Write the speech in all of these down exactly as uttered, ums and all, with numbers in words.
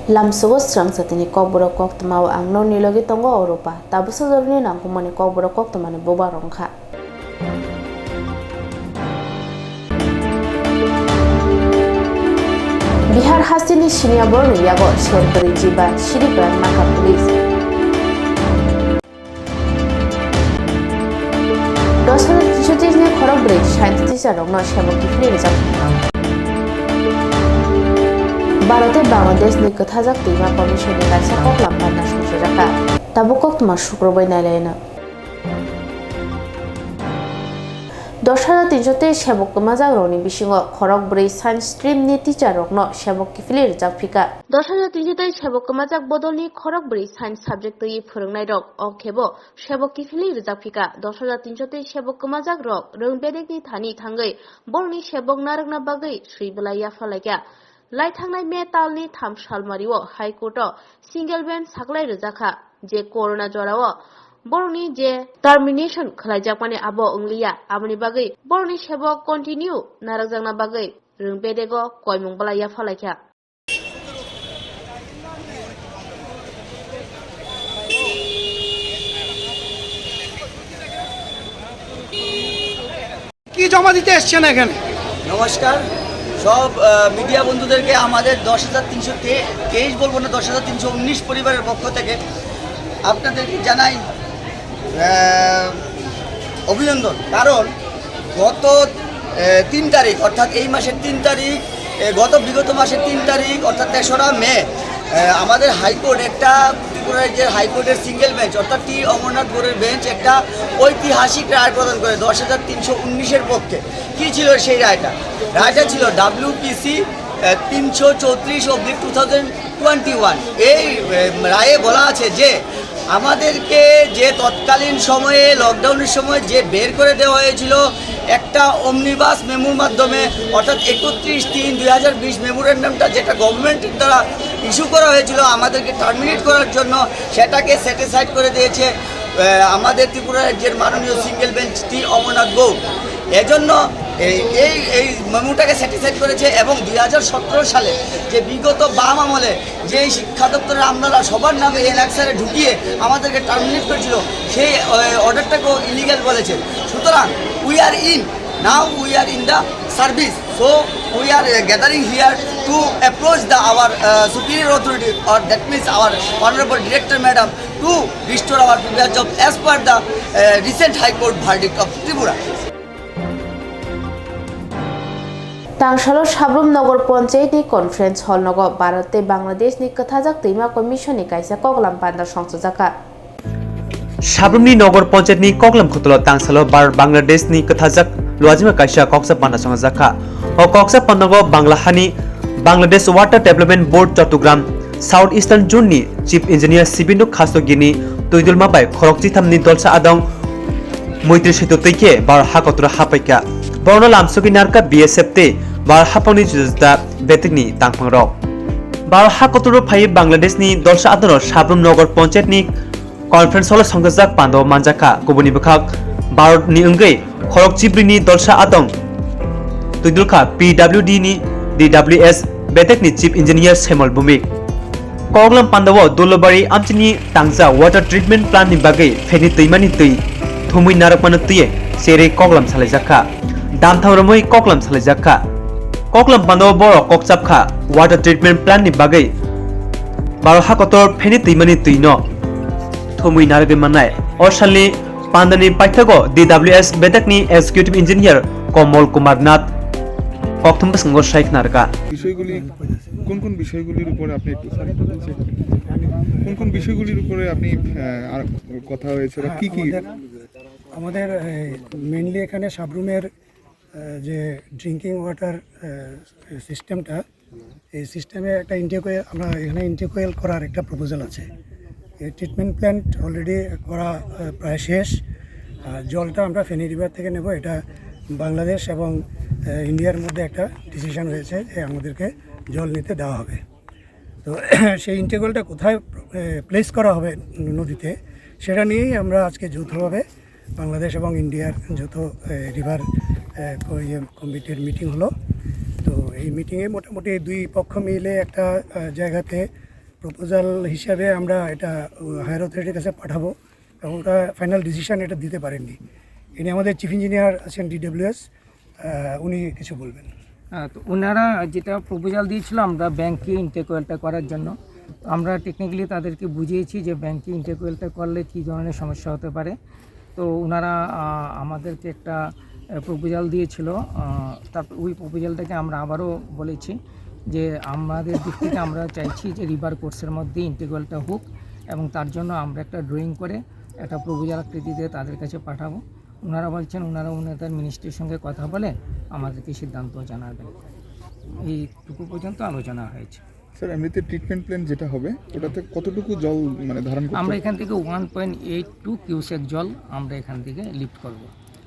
Lamsogo srangsa tini kokborok koktwmao ang nokni logi tongo o rupa. Tabuksa jorani nangkukmani kokborok koktwmani bubagrok wngkha. Bihar hasteni siniya borokni yago ser bwrwi jiba siri kwrak mankha police. Dos hajar tinsho tris ni khorok bwrwi science teacher rokno sebok kiphilwi rijak. Bharat tei Bangladesh ni kwthajak twima commission ni kaisa koklam panda songchajakha. Tabuk koktwma sukrobai nailaina. Dos hajar tinsho tei sebok kwmajak rokni bisingo khorok bwrwi science stream ni teacher rokno sebok kiphilwi rijak phika. Dos hajar tinsho tei sebok kwmajak bodolni khorok bwrwi science subject twiwi phwrwngnairok, o khebo sebok kiphilwi rijak phika. Dos hajar tinsho tei sebok kwmajak rok rwng bedekni thani thangwi borokni sebok narwkna bagwi swi belai yapha laikha. Lai thangnai May talni tham salmario High Court o single bench saklai rijakha je corona jorao borokni je termination khlaijakmani abo wngliya, aboni bagwi borokni sebok continue narwkjakna bagwi rwng bedego koimung belai yapha laikha. কি জমা দিতে এসছেন এখানে? নমস্কার। সব মিডিয়া বন্ধুদেরকে আমাদের দশ হাজার তিনশো তেইশ বলবো না, দশ হাজার তিনশো উনিশ পরিবারের পক্ষ থেকে আপনাদেরকে জানাই আহ, অভিনন্দন। কারণ গত আহ, তিন তারিখ, অর্থাৎ এই মাসের তিন তারিখ, আহ, গত বিগত মাসের তিন তারিখ, অর্থাৎ তেসরা মে, আহ, আমাদের হাইকোর্ট একটা, ত্রিপুরা রাজ্যের হাইকোর্টের সিঙ্গেল বেঞ্চ, অর্থাৎ টি অমরনাথ গৌড়ের বেঞ্চ একটা ঐতিহাসিক রায় প্রদান করে দশ হাজার তিনশো উনিশের পক্ষে। কী ছিল সেই রায়টা? রায়টা ছিল ডাব্লিউপিসি তিনশো চৌত্রিশ oblique two thousand twenty one. এই আহ, রায়ে বলা আছে যে আমাদেরকে যে তৎকালীন সময়ে, লকডাউনের সময় যে বের করে দেওয়া হয়েছিল একটা অমনিবাস মেমোর মাধ্যমে, অর্থাৎ একত্রিশ তিন দুই হাজার বিশ মেমোরেন্ডামটা যেটা গভর্নমেন্টের দ্বারা ইস্যু করা হয়েছিল আমাদেরকে টার্মিনেট করার জন্য, সেটাকে সেটিসফাইড করে দিয়েছে আহ, আমাদের ত্রিপুরা রাজ্যের মাননীয় সিঙ্গেল বেঞ্চ টি অমরনাথ গৌড়। এজন্য এই এই এই মেমোটাকে স্যাটিসফাইড করেছে এবং দুই হাজার সতেরো সালে যে বিগত বাম আমলে যে এই শিক্ষা দপ্তরের আমলারা সবার নামে এনএক্সআরে ঢুকিয়ে আমাদেরকে টার্মিনেট করেছিল, সেই অর্ডারটাকেও ইলিগাল বলেছে। সুতরাং we are in, now we are in the service, so we are gathering here to approach the our superior authority, or that means our honorable director madam, to restore our previous job as per the uh, recent High Court verdict of Tripura. Tangsalo Sabrum Nogor Panchayat ni conference hall nogo Bharat tei Bangladesh ni kwthajak twima commission ni kaisa koklam panda songchajakha. Sabrumni Nogor Panchayat ni koklam khotolo tangsalo Bharat Bangladesh ni kwthajak luajima kaisa koksa panda songchajakha. O koksa pandago Bangla hani Bangladesh Water Development Board Chattogram South Eastern Zone ni Chief Engineer Sibindu Khastogini twidulma bai khorok chitham ni dolsa adong Moitri Setu twi khe Bharat hakotoro hapaikha. Borokno lamsogwi narwkha B S F tei Bharat haphangni juda juda betekni tangphangrok. Bharat hakotoro phaiwi Bangladesh ni dolsa adongno Sabrum Nogor Panchayat ni conference hall o songchajak pando manjakha. Kubuni bwkhak Bharat ni wngwi khorok chibri ni dolsa adong twidulkha P W D ni D W S betek ni Chief Engineer Samuel Bhumik. Koklam pandao Dulabari amchini tangja water treatment plant ni bagwi pheni twimani twi thumwi narwkmano twiwi cherwi koklam salaijakha. Damthang romwi koklam salaijakha. Koklam pandao borok kokchapkha water treatment plant ni bagwi Bharat hakotor pheni twimani twino thumwi narwgwi mannai. O salni pandani paithago D W S betekni Executive Engineer Komol Kumar Nath kokthum bwskango sai khna rwkha. বিষয়গুলি, কোন কোন বিষয়গুলির উপরে আপনি একটু, স্যার, একটু বলছেন? কোন কোন বিষয়গুলির উপরে আপনি, আহ, আর কথা হয়েছে বা হ্যাঁ, কি কি? আমাদের, আমাদের, এই, মেইনলি এখানে সাবরুমের, আহ, যে ড্রিঙ্কিং ওয়াটার, আহ, সিস্টেমটা, এই সিস্টেমে একটা ইন্টিগ্রে-, আমরা এখানে ইন্টিগ্রেট করার একটা প্রপোজাল আছে। এই ট্রিটমেন্ট প্ল্যান্ট অলরেডি করা, আহ, প্রায় শেষ। আর জলটা আমরা ফেনী রিভার থেকে নেব, এটা বাংলাদেশ এবং, আহ, ইন্ডিয়ার মধ্যে একটা ডিসিশন হয়েছে যে আমাদেরকে জল নিতে দেওয়া হবে। তো সেই ইন্টিগ্রেটটা কোথায়, আহ, প্লেস করা হবে নদীতে, সেটা নিয়েই আমরা আজকে যৌথভাবে বাংলাদেশ এবং ইন্ডিয়ার যৌথ, আহ, রিভার, আহ, ক-, ইয়ে, কমিটির মিটিং হলো। তো এই মিটিংয়ে মোটামুটি দুই পক্ষ মিলে একটা, আহ, জায়গাতে প্রপোজাল হিসাবে আমরা এটা হায়ার অথরিটির কাছে পাঠাবো এবং ওটা ফাইনাল ডিসিশন এটা দিতে পারেননি। এ নিয়ে আমাদের চিফ ইঞ্জিনিয়ার আছেন ডিডব্লিউএস, উনি কিছু বলবেন। হ্যাঁ, তো ওনারা যেটা প্রপোজাল দিয়েছিল আমরা ব্যাংকে ইন্টিগ্রেলটা করার জন্য, তো আমরা টেকনিক্যালি তাদেরকে বুঝিয়েছি যে ব্যাংকে ইন্টিগ্রেলটা করলে কী ধরনের সমস্যা হতে পারে। তো ওনারা আহ, আমাদেরকে একটা প্রপোজাল দিয়েছিল। আহ, তারপর ওই প্রপোজালটাকে আমরা আবারও বলেছি যে আমাদের দিক থেকে আমরা চাইছি যে রিভার কোর্সের মধ্যে ইন্টিগ্রেলটা হোক, এবং তার জন্য আমরা একটা ড্রয়িং করে একটা প্রপোজাল আকৃতিতে তাদের কাছে পাঠাবো। ওনারা বলছেন ওনারা ওনাদের মিনিস্ট্রির সঙ্গে কথা বলে আমাদেরকে সিদ্ধান্ত জানাবেন। এইটুকু পর্যন্ত আলোচনা হয়েছে। স্যার, এমনিতে ট্রিটমেন্ট প্ল্যান্ট যেটা হবে, ওটাতে কতটুকু জল মানে ধারণ করতে আমরা এখান থেকে one point eight two cusec জল আমরা এখান থেকে লিফট করব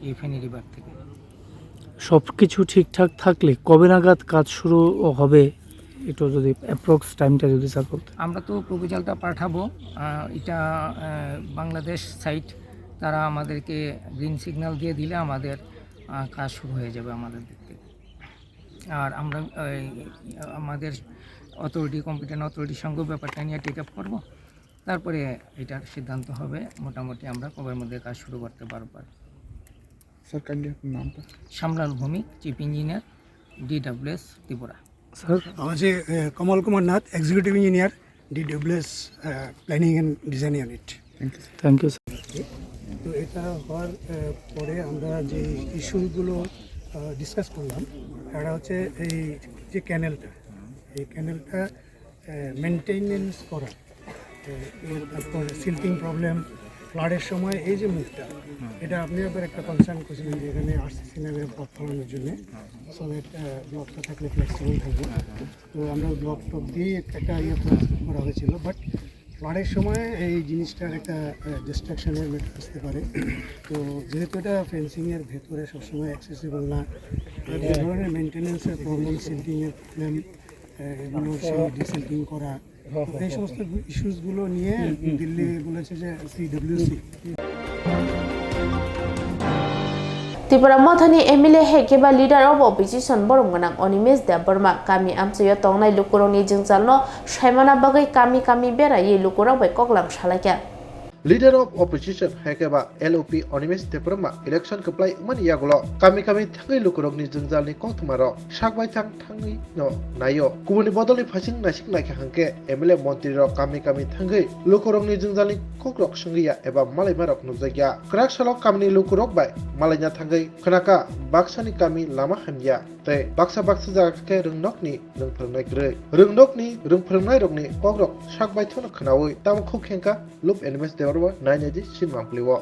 এই ফেনী রিভার থেকে। সব কিছু ঠিকঠাক থাকলে কবে নাগাদ কাজ শুরু হবে, একটু যদি অ্যাপ্রক্স টাইমটা যদি স্যার বলতেন। আমরা তো প্রপোজালটা পাঠাবো, আহ, এটা আহ, বাংলাদেশ সাইট, তারা আমাদেরকে গ্রিন সিগন্যাল দিয়ে দিলে আমাদের আহ, কাজ শুরু হয়ে যাবে আমাদের দিক থেকে। আর আমরা এই, আমাদের অথরিটি, কম্পিটেন্ট অথরিটির সঙ্গেও ব্যাপারটা নিয়ে টেক আপ করবো। তারপরে এটার সিদ্ধান্ত হবে মোটামুটি আমরা কবের মধ্যে কাজ শুরু করতে পারবো। স্যার, কাইন্ডলি আপনার নামটা? Shyamlal Bhowmik, chief engineer, DWS Tripura. Sir, আমার যে এ, Kamal Kumar Nath, executive engineer, DWS planning and design unit. Thank you. Thank you sir. তো এটা হওয়ার এ, পরে আমরা যে ইস্যুগুলো ডিসকাস করলাম, একটা হচ্ছে এই যে ক্যানেলটা, এই ক্যানেলটা মেনটেনেন্স করা, এ, এর তারপর সিল্টিং প্রবলেম, ফ্লাডের সময় এই যে মুখটা, এটা আপনি একবার একটা কনসার্ন করছিলেন যে এখানে আরসিসি নামের পথ ফেলানোর জন্য, সো একটা ব্লকটা থাকলে ফ্লেক্সিবল থাকবে। তো আমরা ব্লক টপ দিয়ে একটা ইয়ে করা হয়েছিল, বাট ফ্লাডের সময় এই জিনিসটার একটা ডিস্ট্রাকশনের ম্যাটার আসতে পারে। তো যেহেতু এটা ফেন্সিংয়ের ভেতরে সবসময় অ্যাক্সেসিবল না, এই ধরনের মেনটেনেন্সের প্রবলেম, সিল্টিংয়ের প্রবলেম, এগুলো সেই ডিসিল্টিং করা, তো এই সমস্ত ইস্যুসগুলো নিয়ে দিল্লি বলেছে যে CWC Tipra Mothani M L A hai khe ba Leader of Opposition borom gwnang Animesh Debbarma kami amchaio tongnai lukurokni jwngjalno saimana bagwi kami kami beraiwi lukurok bai koklam salaikha. Leader of Opposition hai khe ba L O P Animesh Debbarma election kwplai wngmani yagulo kami kami thangwi lukurokni jwngjalni koktwmarok sak baithang thangwi no naio. Kubuni bodolni phaising naisik naikha hwnkhe M L A montrirok kami kami thangwi lukurokni jwngjalni kokrok swngwi ya eba malaimarok nukjakya. Kwrak salo kamini lukurok bai malaina thangwi khwnakha baksani kami lama hamya tei baksa baksa jaga khe rwngnokni rwngphwrwngnai kwrwi. Rwngnokni rwngphwrwngnairokni kokrok sak baithangno khwnaui tamo khuk khengkha. Loop Animesh Debbarma nai nai di sini mangpili o.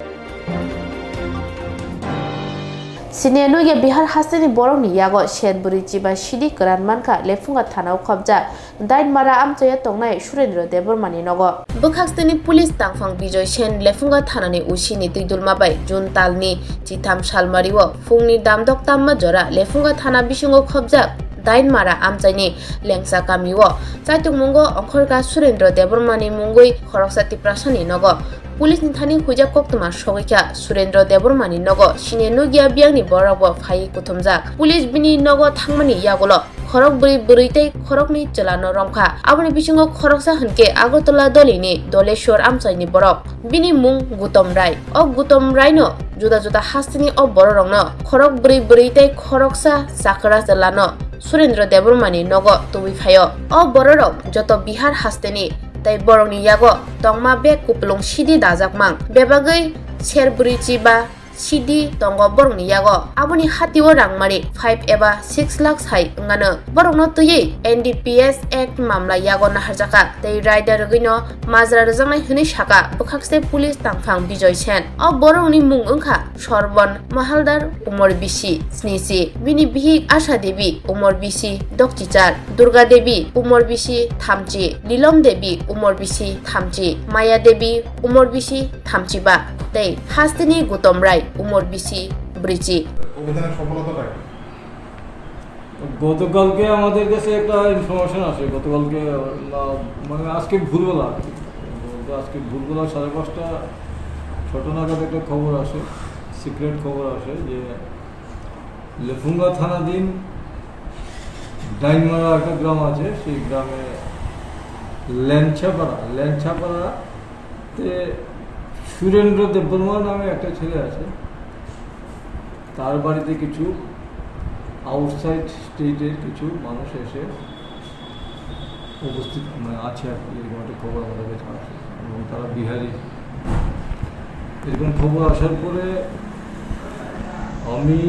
Sini nugya Bihar hasteni borokni yago sher bwrwi chiba sidi kwran mankha Lephunga thana o khobjak Dainmara amchaio tongnai Surendra Debbarmani nogo. Bwkhaksteni police tangphang Bijoy Sen Lephunga thanani O C ni twidulma bai June talni chitham salmario phungni damdok tamma jora Lephunga thana bisingo khobjak Dainmara amchaini Lengsa kamio chaitungmungo ongkhorkha Surendra Debbarmani mungwi khoroksa Tiprasani nogo. Police ni thani huijak koktwma sogwi kha Surendra Debbarmani nogo sini nugya biyangni borok bo phaiwi kuthumjak. Police bini nogo thangmani yagulo khorok bwrwi bwrwi tei khoroknwi chwlano romkha. Aboni bisingo khoroksa hwnkhe Agartala dolini Doleshwar amchaini borok. Bini mung Gutom Rai. O Gutom Raino juda juda hasteni o bororokno khorok bwrwi bwrwi tei khoroksa chakra chwlano Surendra Debbarmani nogo tubui phaio. O bororok joto Bihar hasteni tei borokni yago tongma bek kupulung sidi dajakmang. Bebagwi ser bwrwi chiba sidi tongo borokni yago. Aboni hatio rangmari five eba six lakh sai wngano. Borokno twiwi N D P S Act mamla yago naharjakha tei raida rwgwino majra rwjaknai hwnwi sakha bwkhakse police tangphang Bijoy Sen. O borokni mung wngkha Sorbon Mahaldar, umor bisi snichi, bini bihik Asha Devi, umor bisi dokchichar, Durga Devi, umor bisi thamchi, Lilom Devi, umor bisi thamchi, Maya Devi, umor bisi thamchiba, tei hasteni Gutom Rai, umor bisi brwichi. অভিযানের সফলতাটা কি? গতকালকে আমাদের কাছে একটা ইনফরমেশন আসে, গতকালকে আহ, মানে আজকে ভোরবেলা আর কি। তো আজকে ভোরবেলা সাড়ে পাঁচটা ছটা নাগাদ একটা খবর আসে, সিক্রেট খবর আসে যে লেফুঙ্গা থানাধীন ডাইনমারা একটা গ্রাম আছে, সেই গ্রামে লেঞ্চাপাড়া, লেঞ্চাপাড়াতে সুরেন্দ্র দেববর্মা নামে একটা ছেলে আছে, তার বাড়িতে কিছু আউটসাইড স্টেটের কিছু মানুষ এসে উপস্থিত, মানে, আছে আর কি, এরকম একটা খবর আমাদের কাছে আসে। এবং তারা বিহারি, এরকম খবর আসার পরে আমি,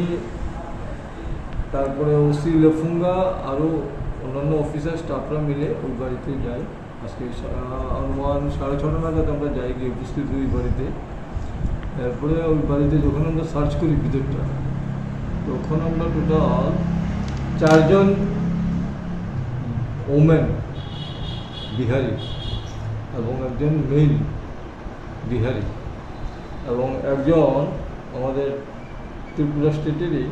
তারপরে ওসি লেফুঙ্গা, আরও অন্যান্য অফিসার স্টাফরা মিলে ওই বাড়িতে যাই। আজকে সা-, অনুমান সাড়ে ছটা নাগাদ আমরা যাই, গিয়ে উপস্থিত হই বাড়িতে। এরপরে ওই বাড়িতে যখন আমরা সার্চ করি ভিতরটা, তখন আমরা টোটাল চারজন ওমেন বিহারি এবং একজন মেল বিহারি এবং একজন আমাদের ত্রিপুরা স্টেটেরই,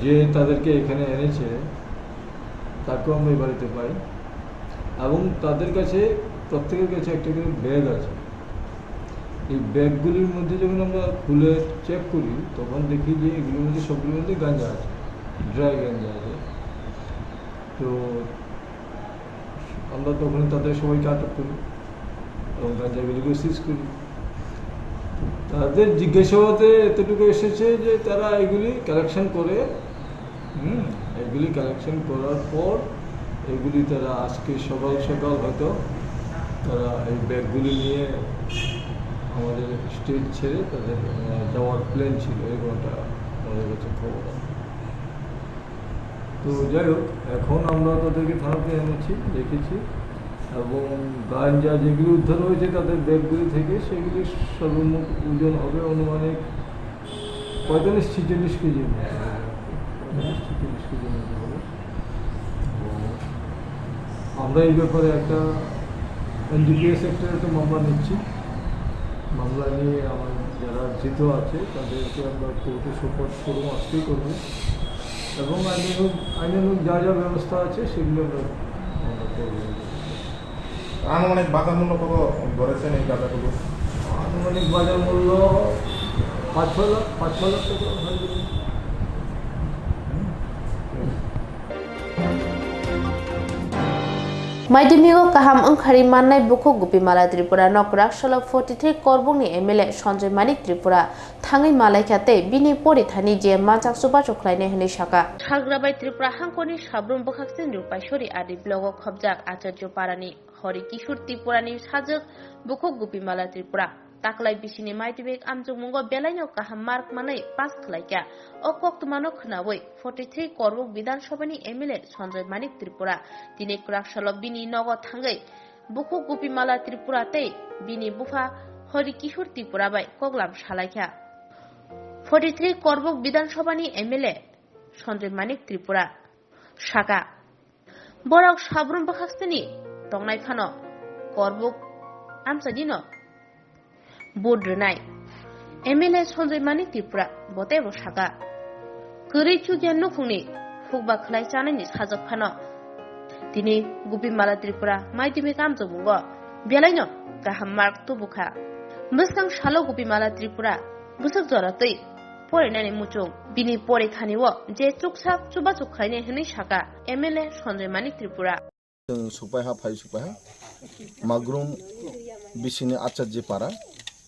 যে তাদেরকে এখানে এনেছে, তাকেও আমরা এই বাড়িতে পাই। এবং তাদের কাছে, প্রত্যেকের কাছে একটা করে ব্যাগ আছে। এই ব্যাগগুলির মধ্যে যখন আমরা খুলে চেক করি, তখন দেখি যে এগুলোর মধ্যে, সবগুলোর মধ্যে গাঁজা আছে, ড্রাই গাঁজা আছে। তো আমরা তখন তাদের সবাইকে আটক করি এবং গাঁজাগুলিকে সিজ করি। তাদের জিজ্ঞাসাবাদে এতটুকু এসেছে যে তারা এগুলি কালেকশন করে, হুম, এগুলি কালেকশন করার পর এগুলি তারা আজকে সকাল সকাল হয়তো তারা এই ব্যাগগুলি নিয়ে আমাদের স্টেট ছেড়ে তাদের, আহ, যাওয়ার প্ল্যান ছিল, এরকম একটা আমাদের কাছে খবর আছে। তো যাই হোক, এখন আমরা তাদেরকে থানাতে এনেছি, রেখেছি এবং গাঞ্জা যেগুলি উদ্ধার হয়েছে তাদের ব্যাগগুলি থেকে, সেগুলি সর্বমোট ওজন হবে আনুমানিক পঁয়তাল্লিশ ছেচল্লিশ কেজির মতো হবে। পঁয়তাল্লিশ ছেচল্লিশ কেজির মতো হবে। তো আমরা এই ব্যাপারে একটা এনডিপিএস অ্যাক্টের একটা মামলা নিচ্ছি। মামলা নিয়ে আমার যারা ধৃত আছে তাদেরকে আমরা কোর্টে সোপর্দ করবো, আজকেই করবো। এবং আইনানুগ, আইনানুগ যা যা ব্যবস্থা আছে সেগুলো আমরা, আমরা করবো। আনুমানিক বাজার মূল্য কত ধরেছেন এই গাঁজাগুলো? আনুমানিক বাজার মূল্য পাঁচ ছয় লাখ, পাঁচ ছয় লাখ টাকা হয়ে যাবে। Maidimigo kaham wngkhari mannai bukhuk Gopimala Tripura no kwrak salo forty three Korbokni M L A Sanjoy Manik Tripura thangwi malaikha tei bini porithani je manchak chubachu khlainai hwnwi sakha. Sagrabai Tripura hangkorni Sabrum bwkhaksini Rupaisori R D block o khobjak Acharya Parani Hori Kishore Tripurani sajwk bukhuk Gopimala Tripura. Taklai bisini maidimik amjokmungo belaino kaham mark manwi pass khlaikha. O koktwmano khwnawi forty three Korbok Bidhan Sabhani M L A Sanjoy Manik Tripura tini kwrak salo bini nogo thangwi bukhuk Gopimala Tripura tei bini bupha Hori Kishore Tripura bai koklam salaikha. Forty three Korbok Bidhan Sabhani M L A Sanjoy Manik Tripura sakha, borok Sabrum bwkhaksini tongnai phano Korbok amchaini no vote rwnai. M L A Sanjoy Manik Tripura bo teibo sakha, kwrwi chukya nukhungni hukba khlai chanaini sajwk phano tini Gopimala Tripura maidimik amjokmungo belaino kaham mark tubukha. Bwskang salo Gopimala Tripura bwswk jora twi porinani muchung. Bini porithani o je chuksak chubachu khlainai hwnwi sakha M L A Sanjoy Manik Tripura. Chwng sukpaiha, phai sukpaiha. Magrum bisini Acharya Para,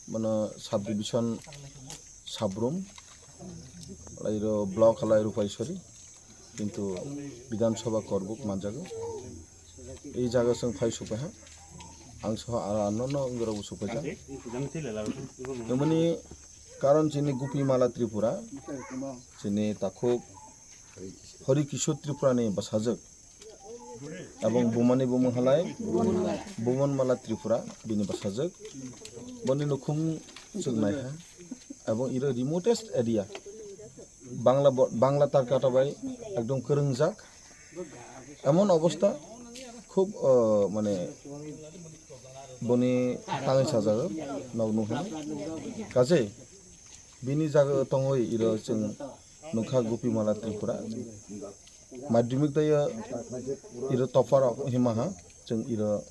mano subdivision Sabrum, lairo block halai Rupaisori, kintu Bidhan Sabha Korbok manjago. Ei jaga chwng phai sukpaiha. Ang soho aro ano no wngorok bo sukpaijak. Emoni karon chini Gopimala Tripura, chini takhuk Hori Kishore Tripura ni bwsajwk. Ebong bumani bumung halai Bhuban Mala Tripura bini bwsajwk. Boni nukhung chwng naiha. Ebong iro remotest area. Bangla bo-, Bangla tarkata bai ekdom kwrwngjak. Emon obostha khub, uh, mane boni tangwi sajagw nog nukha. Kaje bini jaga tongwi iro chwng nukha Gopimala Tripura. Madhyamik tei iro topar rok hima ha, chwng iro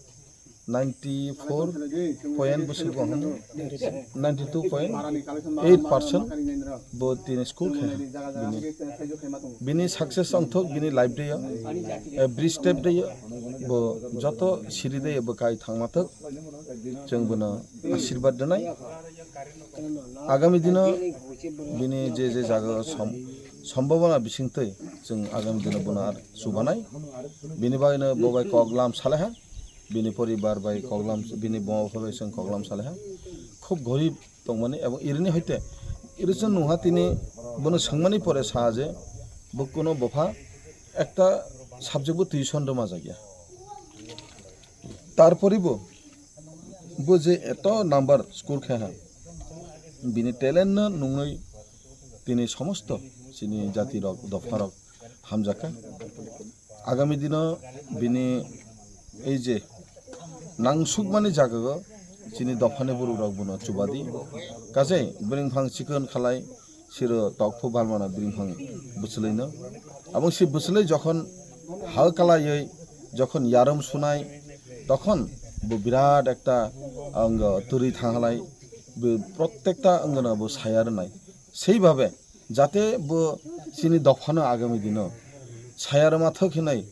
ninety four point bwswk bo hwn, ninety two point eight percent bo tini school khe bini, bini success wngthok, bini life day o, eh, bridge step day o, bo joto siri day o bo kai thangma thok, chwng bono asirwad rwnai. Agami dino bini je je jaga som-, sombhabona bisingtwi chwng agami dino bono ar chubanai. Bini bagwino bo bai kok lam salaiha, bini poribar bai kok lam, bini buma bupha bai chwng kok lam salaiha. Khub gorib tongmani ebong irini hoite iri chwng nungha tini bono swngmani pore sa je bo kuno bupha ekta subject bo tuition rwma jakya. Tarpore bo, bo je eto number score khe ha, bini talent no nungwi tini somosto chini jati rok, dopha rok hamjakha. Agami dino bini ei je nangsukmani jagao chini dophani borok rok bono chubadi. Kasai bwrwngphang chikon khalai, siro tokphu balmano bwrwngphang bwchwlwino. Abong si bwchwlwi jokhon ha kalaiwi, jokhon yarum sunai, tokhon bo birat ekta, ang, twrwi thanghalai, bo prottekta wngno bo saya rwnai. Sei babe, jate bo chini dophano agami dino saya rwma thok hinwi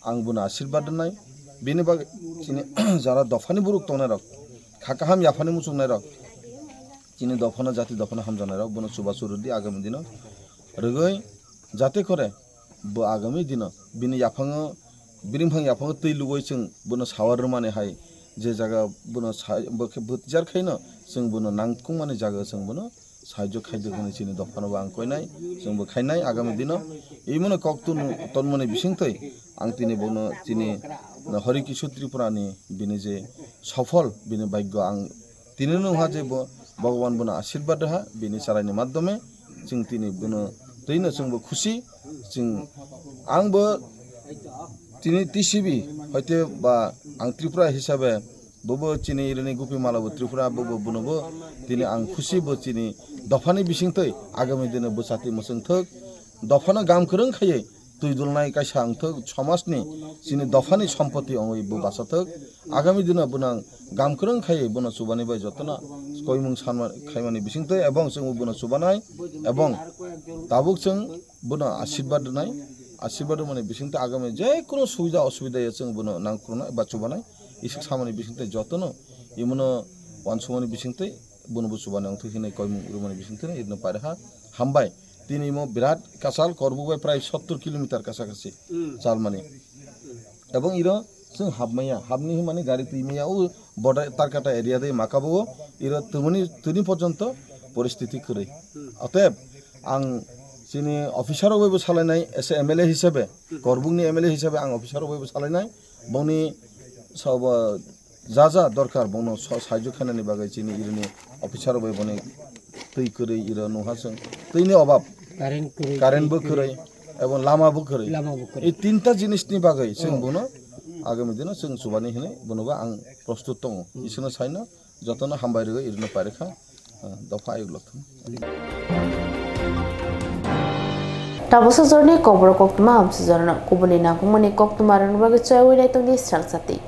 ang bono asirwad rwnai. Bini bagwi chini jara dophani borok tongnairok, kha kaham yaphani muchungnairok, chini dophano, jati dophano hamjaknairok bono chubachu rwdi agami dino. Rwgwi jate kore bo agami dino bini yaphango, bwrwngphang yaphango twi lugwi chwng bono sawa rwmani hai, je jaga bono sa-, bo khe bwtjar khaino chwng bono nangkukmani jaga chwng bono sahajyo khaidi hwnwi chini dophano bo ang koinai, chwng bo khainai agami dino. Imono kok tunu tonmani bisingtwi ang tini bono chini Hari Kishore Tripura ni bini je sophol bini bhagyo ang tini nungha je bo Bhagwan bono asirwad rwha bini charaini madhyome chwng tini bono twino chwng bo khusi. Chwng, ang bo tini T C B hoite ba ang Tripura hisabe bobo chini irini Gopi Mala bo Tripura bobo bono bo tini ang khusi bo chini dophani bisingtwi agami dino bwchati mwchwng thok, dophano gam kwrwng khaiwi twi dulnai kaisa wngthok, somajni chini dophani sompoti wngwi bo bachathok. Agami dino bono ang gam kwrwng khaiwi bono chubani bai jotono koimung sanma khaimani bisingtwi ebong chwng bono chubanai ebong tabuk chwng bono asirwad rwnai. Asirwad rwmani bisingtwi agami je kono subida osubida ya chwng bono nangkuknai ba chubanai. Isik samani bisingtwi jotono imono wansukmani bisingtwi bono bo chubani wngthok hinwi koimung rwmani bisingtwi irno pairaha. Hambai. Tini imo birat kachal, Korbuk bai prai sottor kilometer kasa kasi chalmani. Ebong iro chwng hapmaya, hapni hwnmani gari twimaya o border Tarkata area de makabo o iro twmani tini porjonto poristiti kwrwi. Oteb ang chini officer rok bai bo salainai, ese M L A hisabe, Korbukni M L A hisabe ang officer rok bai bo salainai, bongni sabo ja ja dorkar bono sa-, sahajyo khainani bagwi chini irini officer rok bai boni twi kwrwi iro nungha chwng twini obab, Current kwrwi, current bo twi kwrwi, kwrwi, ebong lama bo kwrwi. Lama bo kwrwi. Ei tinta jinisni bagwi chwng bono agami dino chwng chubani hinwi bono bo ang prostut tongo. Isino saino jotono hambai rwgwi irino pairikha, ah, dopha ayuk lokthung. Tabuksa jorni kokborok koktwma hamsajorno kubuni nangkukmani koktwma rwna bagwi choyawi naitongdi srang chati.